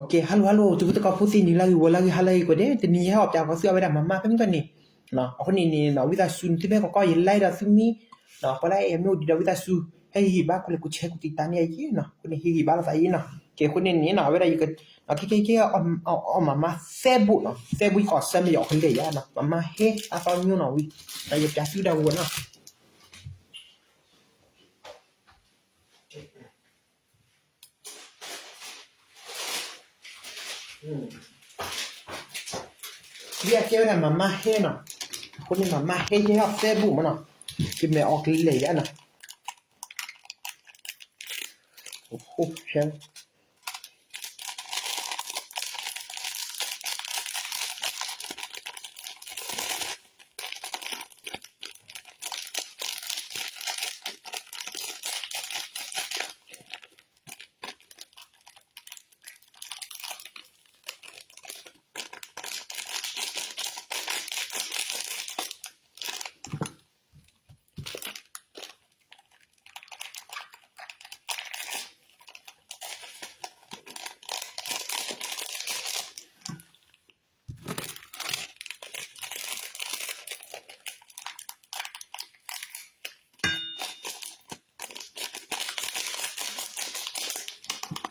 ကဲ hello hello တံၤဖိသကိးဖိသ့ၣ် နံၤလၢအဂ့ၤ ဂီၤလၢအဂ့ၤ ဟါလၢအဂ့ၤ ကိးဂၤဒဲး တနံၤအံၤ ဟဲအီၣ်ပၠးကီးသု အဝဲဒၣ်မၤမါ ဖဲမုၢ်ကီၢ်န့ၣ်, အဃိန့ၣ်န့ၣ် ဝံသးစူၤ နသုမ့ၢ်ကီၢ်ကီၢ် ယ live ဒီးသုမံ, ပှၤလၢအမ့ၢ်အိၣ်ဒံးဒီး ဝံသးစူၤ ဟဲဟ့ၣ်ဂံၢ်ဘါ ကိးလဲၤကိးဆဲး ကိးတံာ်တာ်န့ၢ်ယၤနီၤ, အဃိန့ၣ် ဟ့ၣ်ဂံၢ်ဘါလိာ်သးအံၤနီၤ. ကဲ အဃိန့ၣ်န့ၣ်နီၤ အဝဲဒၣ်ယက ခဲကဲကဲ အီၣ်မၤမါသဲဘိနီၤ, သဲဘိယကီၢ်စဲမ့ၢ်ယီၤ အီၣ်ကလဲာ်ယၤနီၤ, မၤမါဟဲအါသီညိနီၤဝံၤ, ဒီးယပၠးသုဒၣ်ဝဲနီၤ. ယကဲဝဲဒၣ်မၤမါဟဲနီၤ, အဃိန့ၣ် မၤမါဟဲ ယဟဲအီၣ်သဲဘိမးနီၤ, ယမ့ၢ်အီၣ်ကလဲာ်ယၤနီၤ, ဟဲ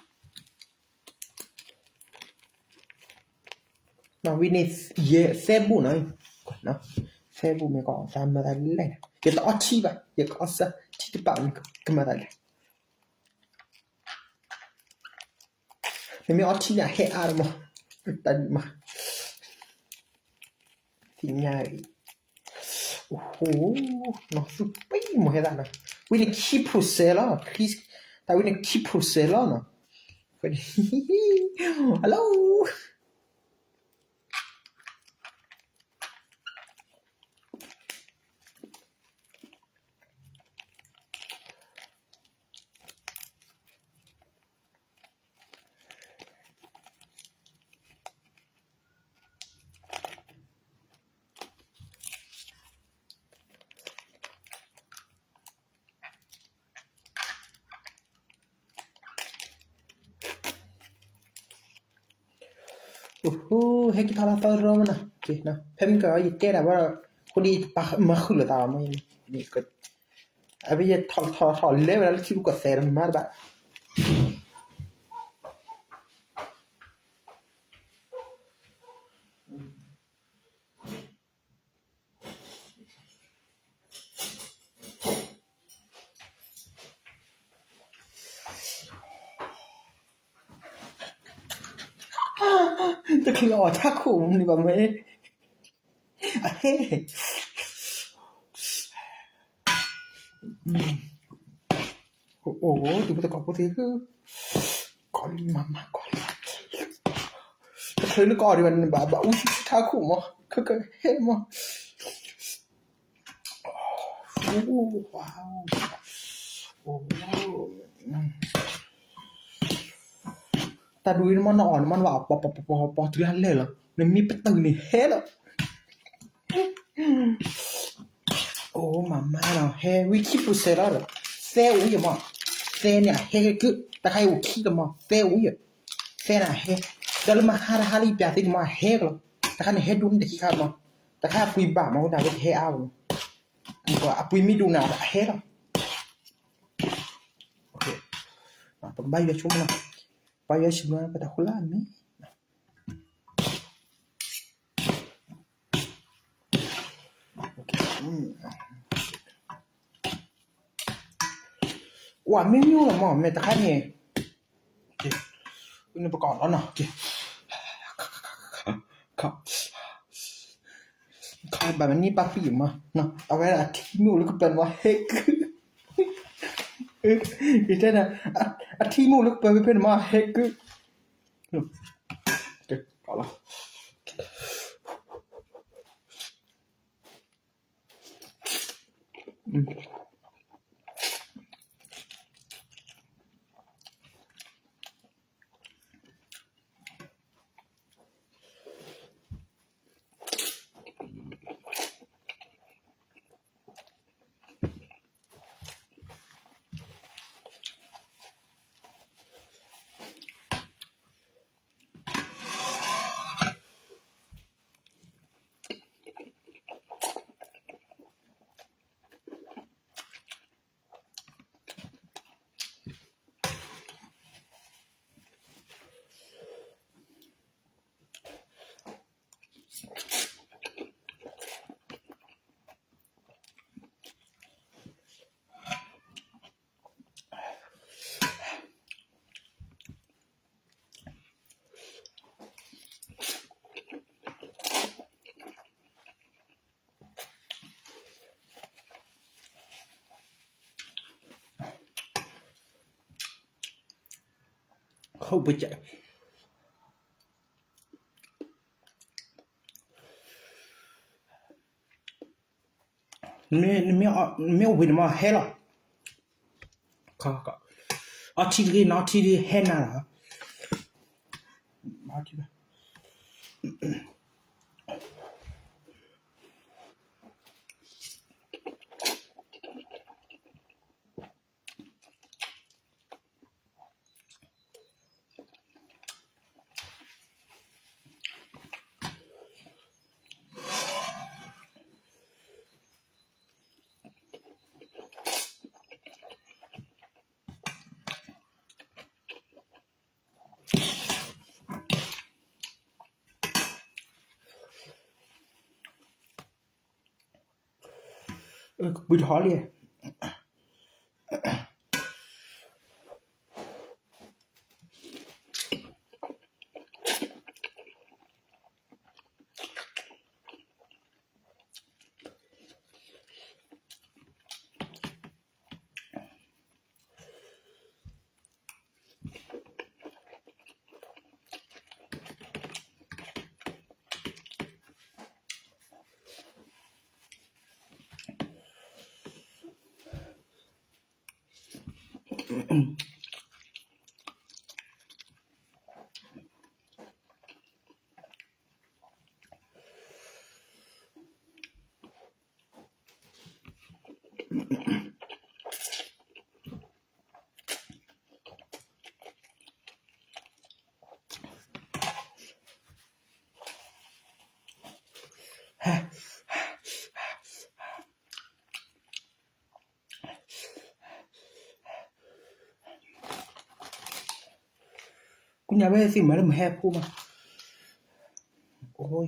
ဝံၤန့ၣ် ယသဲဘိနီၤ, သဲဘိမ့ၢ်ကီၢ်သးမၤသးလဲၣ်, ယတအီထံဘၣ်, ယကအီၣ်စၢ်ထံတပာ်န့ၣ် ကမၤသးလဲၣ်, မ့မ့ၢ်အီထံန့ၣ် ဟဲအါလီၤမး, တၢ်ဒ်မး သ့ၣ်ညါအံၤ, အိၣ်ဟိ, နီၢ်သူပံမ့ၢ်ဟဲသးနီၤ, ဝံၤန့ၣ်ခံ process လီၤ, တၢ်ဝံၤန့ၣ်ခံ process လီၤနီၤ, hello. ဟဲက့ၤထီၣ်လၢသီရိမနီၤ, ဖဲမုၢ်ကီၢ်ယတဲဒၣ်ဝဲဒီး, အဃိန့ၣ် ယတပာ်မၤဃုာ်လိာ်သးဘၣ်မ့ၢ်, အဝဲယထီၣ်ထီၣ်ထီၣ်လဲၤဝဲဒၣ်လၢထံရူၢ်ကီၢ်သဲးတမၤတဘၣ် တချုးအီၣ်ထးခိၣ်န့ၣ်ဘၣ်မ့ၢ်, အဟဲ, အိၣ် တံၤဖိသကိးဖိသ့ၣ်ဧၢ, ကီၢ်လံမၤမၤကီၢ်လံ, တချုးနကအီၣ်ဒံးဘၣ်န့ၣ် ဘၣ်ဘၣ်အူထးခိၣ်မး, ခဲကဟဲမး တၢ်ဒုးအံၤနမ့ၢ်နအီၣ်န့ၣ်မ့ၢ်နဘၣ်ပီၤပီၤပီၤပီၤပီၤတုၤလၢလဲၣ်လီၤ, နမ့ၢ်ပတုာ်န့ၣ်ဟဲလီၤ. အိၣ်မၤမါနီၤ ဟဲဝံခံပူၤစဲးလီၤဒီး, သဲအိၣ်ယမး, သဲန့ၣ်အဟဲက့ၤ, တခါအံၤအိၣ်ခံကမး သဲအိၣ်ယ, သဲန့ၣ်အဟဲ, ဒီးလၢမဟါတဟါလၢယပျးသ့န့ၣ်မးအဟဲကလီၤ, တခါန့ၣ်ဟဲဒိၣ်န့ၣ်တခံခါမး, တခါအပှ့ၤဘၣ်မး ဝဲဒၣ်ဝဲတဟဲအါဘၣ်မး, အပှ့ၤမ့ၢ်ဒိၣ်န့ၣ်အဟဲလီၤ. ပကဘါယွၤဆိမးနီၤ, ဘါယွၤဆိမးပတၢ်ဃိလၢအမ့ၢ် ကွၢ်မ့ၢ်မ့ၢ်လီၤမး မ့ၢ်တခါန့ၣ်, န့ၣ်ပကအီၣ်လီၤနီၤ, ခါဘၣ်မနုၤပၢ်ပံၢ်မး, အဝဲဒၣ်အထံမ့ၢ်အိၣ်လၢကပၤန့ၣ်မးဟဲကုၢ်, ယတဲဒၣ်, အထံမ့ၢ်အိၣ်လၢကပၤဖဲဖဲန့ၣ်မးဟဲကုၢ်, ကလီၤ. ခီၣ်ပှဲၤကဲး, နမ့ၢ်အိၣ်ဝံၤန့ၣ်မ့ၢ်ဟဲလီၤ, အီထံတဂ့ၤ နအီထံတဂ့ၤ ဟဲနၤလီၤ.ကပှံၤတဟီလံ. ကူညါဝဲသ့ၣ်မၤလၢမဟဲဖိမး, အိ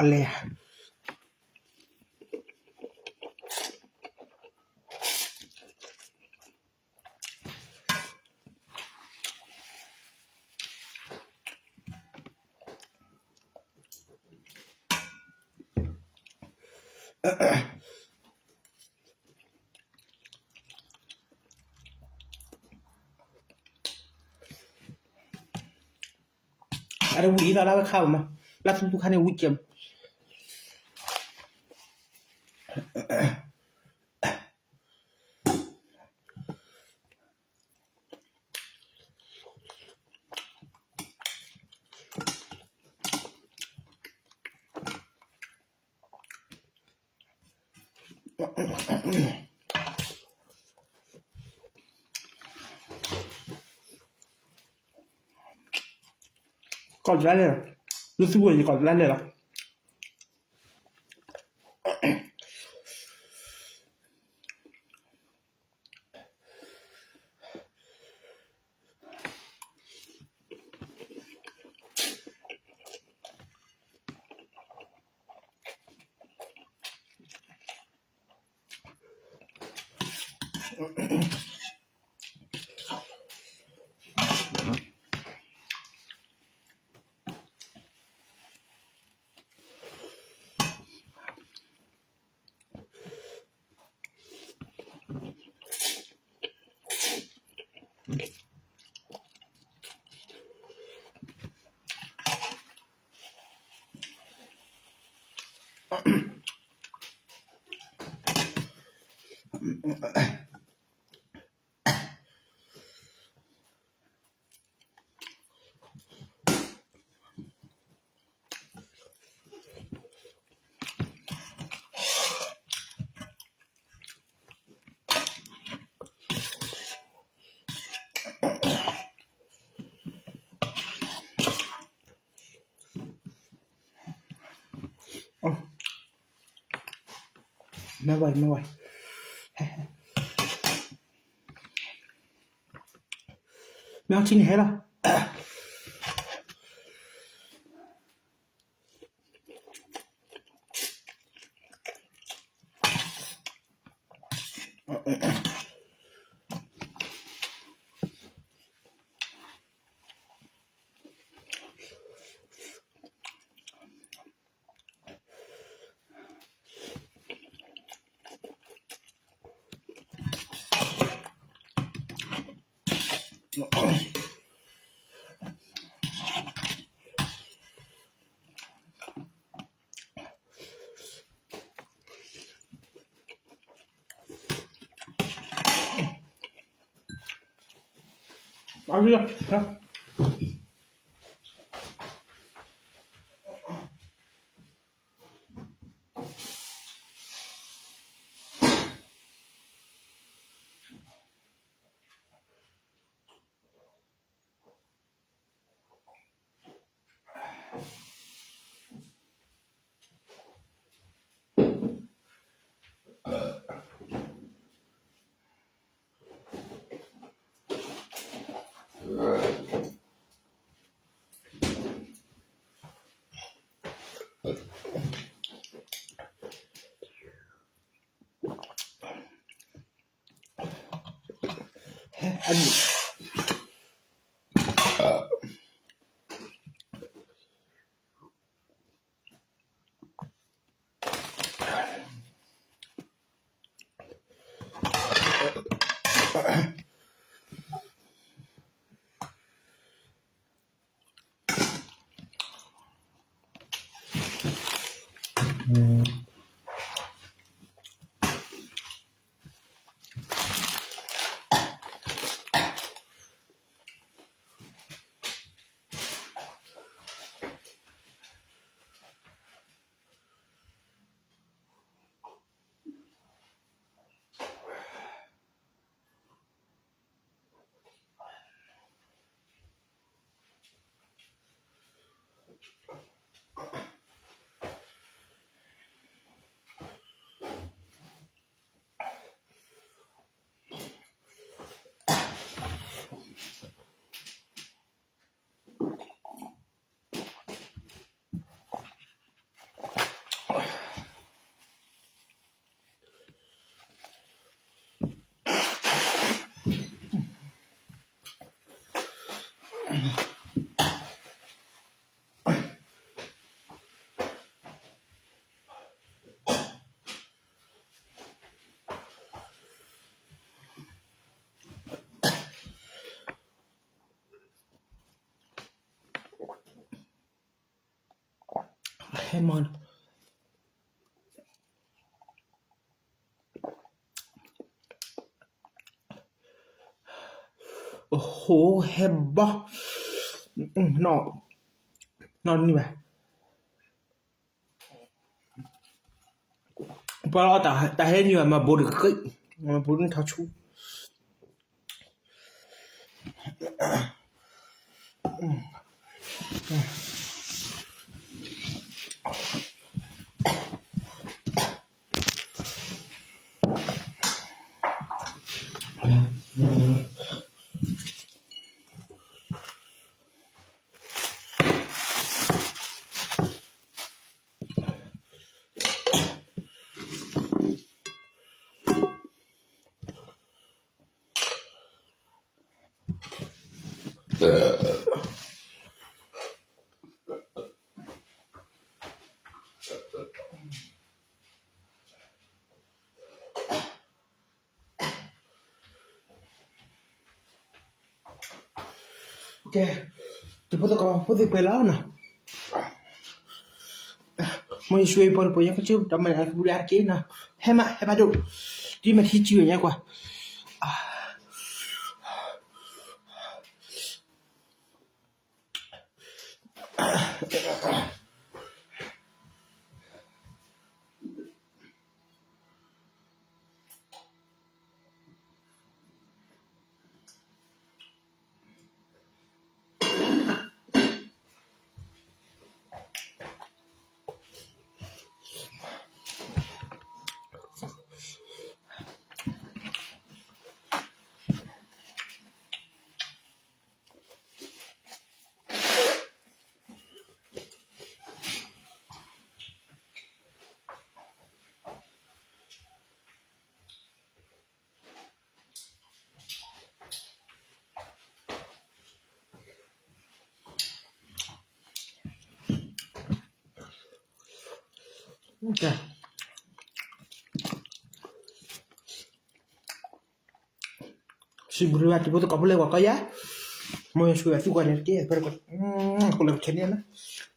အလဲၢ် အတဝံၤအံၤလီၤ လၢဝဲခါဘၣ်မး, လၢသူသူခါန့ၣ်ဝံၤကဲးမး ကီၢ်တလါလဲၣ်လီၤ, လၢသူဝဲယကီၢ်တလါလဲၣ်လီၤ. အ မ့ၢ်ဝဲ မ့ၢ်ဝဲ မ့ၢ်ထံန့ၣ်ဟဲလီၤ. ဟဲမၤ ဟိ ဟဲဘီ နီၢ် နီၢ်နံၤဘၣ် ပှၤလီၤတၢ်ဟဲနံၤဘၣ် မၤဘိးတဃ့ၢ် မၤဘိးန့ၢ်ထီဆူ ကဲ, တံၤဖိသကိးဖိသ့ၣ်ပှဲၤလီၤနီၤ, မိၢ်ယ့ၣ်ၡူးအံၤ ပှၤတပှဲၤညါကစၢၢ် ဒီးမၤနၢၤကဘူၣ်ဒၣ်တက့ၢ်နီၤ, ဟဲမး ဟဲဖးဒိၣ်, ဒ်မၤထံဆူညါကွၢ်.စံးဘျုးဘၣ်တံၤဖိသကိးဖိလၢကွၢ်ကီယါ, မိၢ်ယ့ၣ်ၡူးအသူကွၢ်န့ၣ်တက့ၢ်, ပကလဲၤခဲန့ၣ်လီၤ.